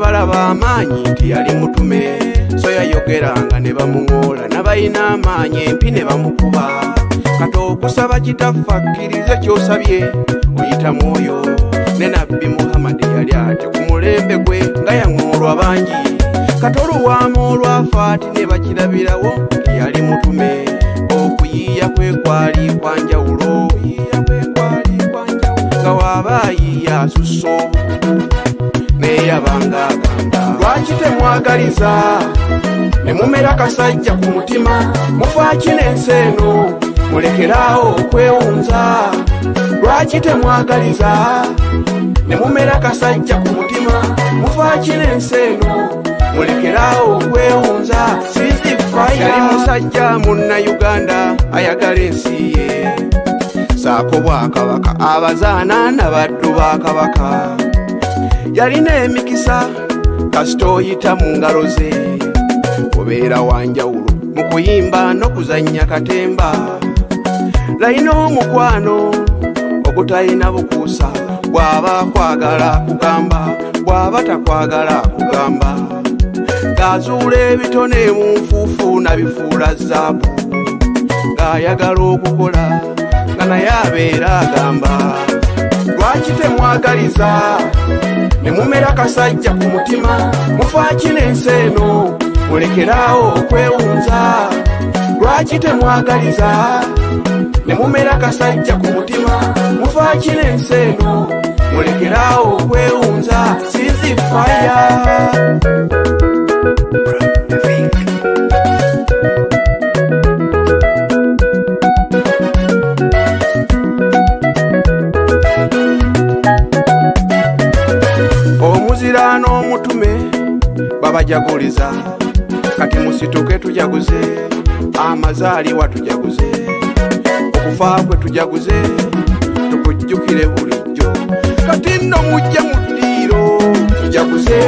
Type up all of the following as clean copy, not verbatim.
Balaba amaanyi nti yali mutume, so yayogeranga ne bamuŋoola, n'abalina amaanyi empi ne bamukuba. Kati okusaba Kitaffe akkirize ky'osabye, oyita mwoyo. Ne Nabbi Muhammadi yali atyo ku mulembe gwe, nga yaŋŋoolwa bangi. Kati oluwaama olwafa ati ne bakirabirawo nti yali mutume. Okuyiiya kwe kwali kwa njawulo, nga waaba ayiiya asussa obukugu, naye yabanga agamba, "Lwaki temwagaliza ne mumera kasajja ku mutima? Mufaaki n'ensi eno? Mulekeraawo okwewunza. Lwaki temwagaliza ne mumera kasajja ku mutima? Mufaaki n'ensi eno? Mulekeraawo okwewunza." Ceasefire. Yali musajja Munnayuganda ayagala ensi ye, saako bwakabaka, abazaana n'abaddu ba kabaka. Yalina emikisa, kasita oyita mu ngalo ze obeera wanjawulo mu kuyimba n'okuzannya katemba. Layina omukwano ogutalina bukuusa, bw'aba kwagala kugamba, bw'aba takwagala kugamba. Ng'azuula ebitone mu nfuufu nabifuula zaabu, ng'ayagala okukola nga naye abeera agamba, "Lwaki temwagaliza ne mumera kasajja ku mutima? Mufaaki n'ensi eno? Mulekeraawo okwewunza. Lwaki temwagaliza ne mumera kasajja ku mutima? Mufaaki n'ensi eno? Mulekeraawo okwewunza." Ceasefire. From the Vink. Omuzira n'omutume babajaguliza. Kati musituke tujaguze amazaalibwa, tujaguze okufa kwe, tujaguze tukujjukire bulijjo. Kati nno mujje mu ddiiro tujaguze,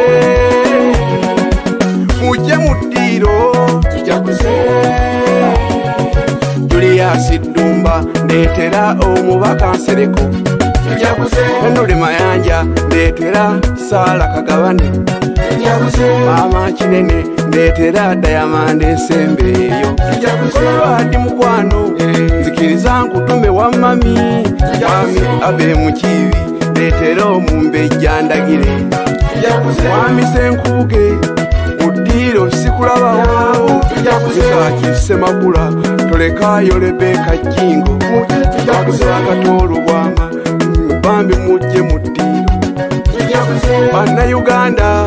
mujje mu ddiiro tujaguze. Julius Ddumba, ndeetera omubaka Nsereko. Tujaguze. Henry Mayanja, ndeetera Saala Kagabane. Tujaguze. Maama Kinene, ndeetera Diamond esembeeyo. Tujaguze. Olwadi mukwano, nzikiriza nkutume wa mami, mwami Abe Mukiibi, ndeetera omumbejja Ndagire. Tujaguze. Mwami Senkuuge, mu ddiiro sikulabawo. Tujaguze. Misaki Semakula, tolekayo Rebeka Jjingo. Tujaguze. Akatoolubwama, bambi mujje mu ddiiro. Tujaguze. Bannayuganda.